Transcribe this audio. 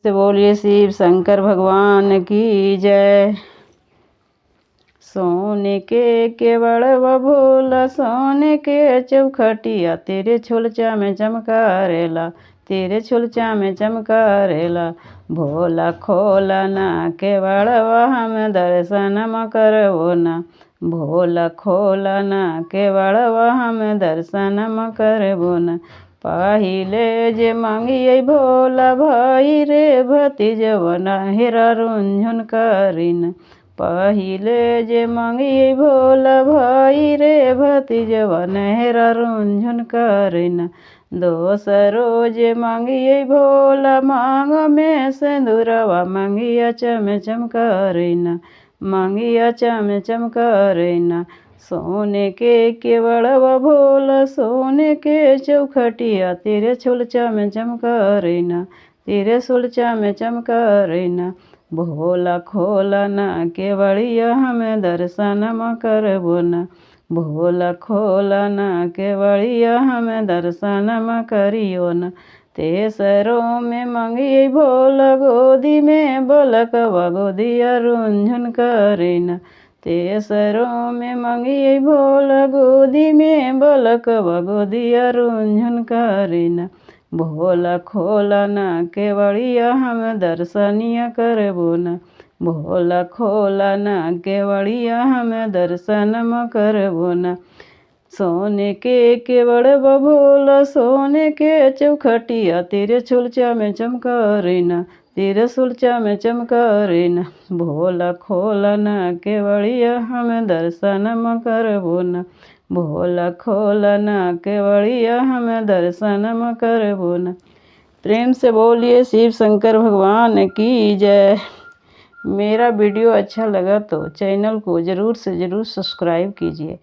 से बोलिए शिव शंकर भगवान की जय। सोने के केवड़वा भोला सोने के चौखटिया, तेरे छोलचा में चमकारेला, तेरे छोलचा में चमकारेला। भोला खोला ना केवड़वा हम दर्शनमा करबो ना, भोला खोला ना केवड़वा हम दर्शनमा करबो ना। पहिले जे मांगिए भोला भाई रे भतीजवा, हेरा रुनझुन करीना। पहिले जे मांगिए भोला भाई रे भतीजवा, हेरा रुनझुन करीना। दोसरो जे मांगिए भोला मांग में सिंदूरवा, मांगिया चम चमकरीना, मांगिया चम चमकरीना। सोने के केवड़वा भोला सोने के चौखटिया, तेरे छोलचा में चमकरीना, तेरे सोलचा में चमकरीना। भोला खोला ना केवड़िया हमें दर्शनमा करबो ना, भोला खोला ना केवड़िया हमें दर्शनमा करियो ना। तेसरो में मांगिए भोला गोदी में बलकवा, गोदिया रुनझुन करीना। तेसरो में मांगिए भोला गोदी में बलकवा, गोदिया रुनझुन करीना। भोला खोला ना केवड़िया हम दर्शनिया करबो ना, भोला खोला ना केवड़िया हम दर्शनमा करबो ना। सोने के केवड़वा भोला सोने के चौखटिया, तेरे छोलचा में चमकरीना, तेरे सोलचा में चमकरीना। भोला खोला ना केवड़िया हम दर्शनमा करबो ना, भोला खोला ना केवड़िया हम दर्शनमा करबो ना। प्रेम से बोलिए शिव शंकर भगवान की जय। मेरा वीडियो अच्छा लगा तो चैनल को ज़रूर से ज़रूर सब्सक्राइब कीजिए।